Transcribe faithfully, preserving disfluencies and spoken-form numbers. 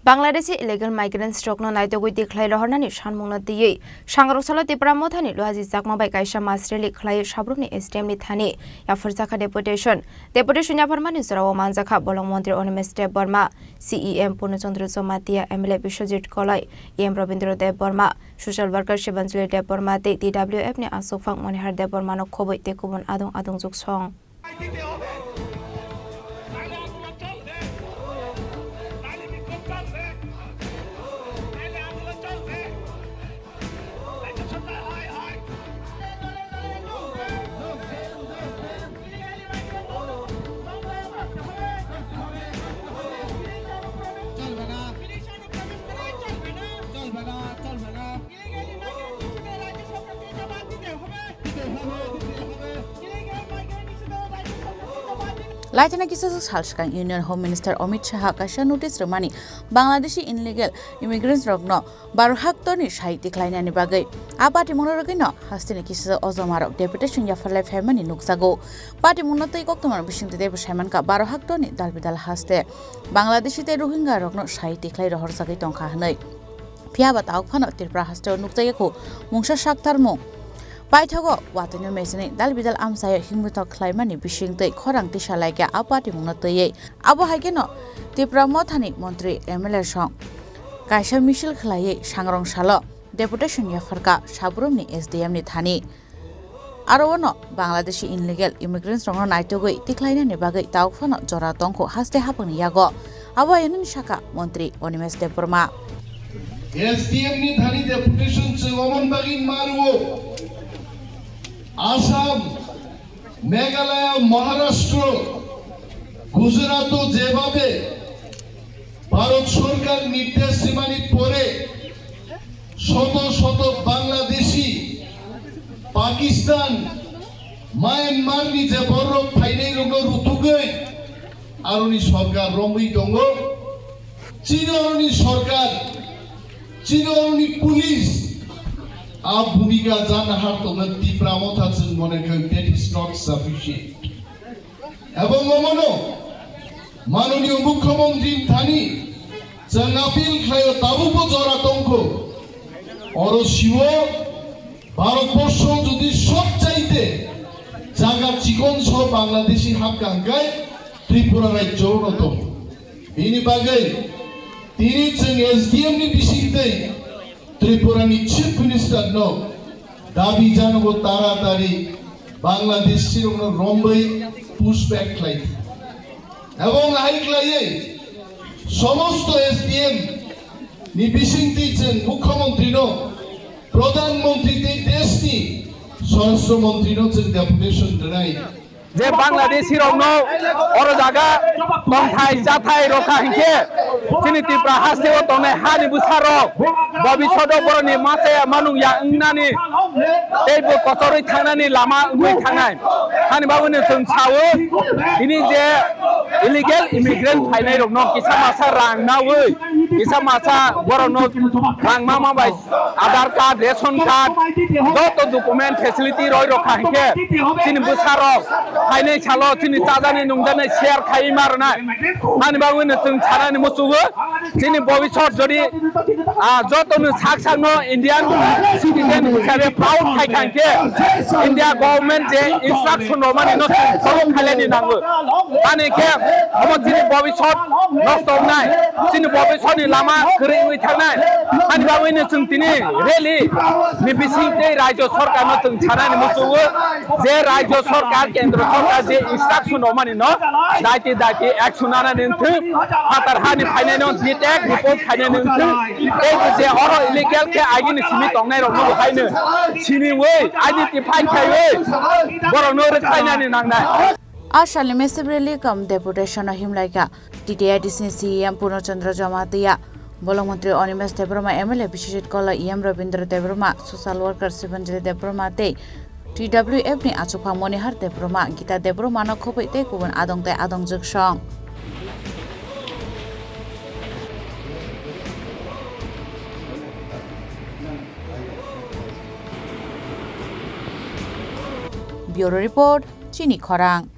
Bangladeshi illegal migrants rokno naitugwi tikhlai rohornani sanmungno twiwi Sangrok salo Tipra Mothani Luaji Chakma bai kaisa mass rally khlaiwi Sabrumni S D M ni thani yapharjakha deputation. Deputation yapharmani jorao manjakha bolong montri Animesh Debbarma, C E M Purno Chandra Jamatia, M L A Biswajit Koloi, E M Rabindra Debbarma, social worker Shibanjali Debbarma tei T W F ni aswkphang Monihar Debbarmano khobwi tei kubun adong adong juksong. Laithana kisa sal swkang Union Home Minister Amit Shah kaisa notice rwmani Bangladeshi illegal immigrants rokno Baro hektor ni sai tikhlainani bagwi a patimungno rwgwino hasteni kisa ojomarok deputation yapharlai phaimani nukjago. Patimungno twi koktwmani bisingtwi teibo saimankha baro hektor ni dalbidal haste Bangladeshi tei Rohingya rokno sai tikhlai rohorjagwi tongkha hwnwi. Phiyaba tabuk phano Tripura hasteo nukjakya khu mungsa saktharmung. Paithago watwino mechini dalbidal amchaio himmuthok khlaimani bisingtwi khorang tisa laikha a patimungno twiwi. Abo hai kheno Tipra Mothani montri M L A song kaisa misil khlaiwi Sangrong salo deputation yapharkha Sabrumni S D M ni thani. Aro ono Bangladeshi illegal immigrants rokno naitugwi tikhlainani bagwi tabuk phano jora tongkho haste haphangni yago. Abo hai hwnwi sakha montri Animesh Debbarma. S D M ni thani deputation chwng omon bagwi ma rwo. Assam, Meghalaya, Maharashtra, Gujarat-o যেভাবে ভারত সরকার নির্দেশ দিমানি পরে শত শত বাংলাদেশি পাকিস্তান, মায়ানমারনি যে borok phainairokno rutugwi aroni sorkar romwi tongo. Chini aroni sorkar, chini aroni police, a bhumika jana har tongo Tipra Motha chwng mone khe that is not sufficient. Ebong omono manoniyo mukhyamantri thani chwng appeal khlaio, tabukbo jora tongkho. Oro siwo Bharatborsho jodi sobchaite jaga chikon so Bangladeshi hapkha hwnkhe Tripura rajyo no tong. Bini bagwi tini chwng S D M ni bisingtwi Tripura ni Chief Minister no dabi janogo taratari Bangladeshi rokno romwi push back khlai. Ebong hai khlaiwi somosto S D M ni bisingtwi chwng Mukhyamantri no, Pradhan Mantri tei desh ni Swarashtra Mantri no chwng deputation rwnai. Je Bangladeshi rokno oro jaga tongthai chathai rokha hinkhe chini Tripura hasteo tongnai hani bwsarok bobishodo boroni machaya manung ya wngnani teibo kotorwi thangnani lama wngwi thangnai. Hani bagwino chwng sao, tini je illegal immigrant phainairokno kisa masa rang naui, kisa masa borokno rang ma ma bai Aadhaar card, ration card, joto document facility roi rokha hinkhe chini bwsarok phainai salo chini chajaknai nungjaknai share khaiwi ma rwnai. Ani bagwino chwng sanani muchugo, chini bobisot jodi, ah, jotono sak sakno Indian citizen hisabe proud khai kha hinkhe India government je instruction romani no chwng follow khailani nango. Ani khe omo chini bobisot nosto wngnai, chini bobisotni lama kwrwi wngwi thangnai. Ani bagwino chwng tini rally ni bising tei rajyo sorkarno chwng sanani muchugo je rajyo sorkar, kendro sorkar je instruction romani no daiti daiti action nanani wngthwng, phatar hani phainaino detect report khainani wngthwng, tei je oro illegal khe agini simi tongnairokno bo haino siniwi identify khaiwi borokno rwkhlainani nangnai. A salni massive rally cum deputation o himlaikha T T I D C ni C E M Purno Chandra Jamatia, bolong montri Animesh Debbarma, M L A Biswajit Koloi, E M Rabindra Debbarma, social worker Sibanjali Debbarma tei T W F ni achukphang Monihar Debbarma, Gita Debbarma no khobwi tei kubun adong tei adong juksong. Bureau Report, Chini Khorang.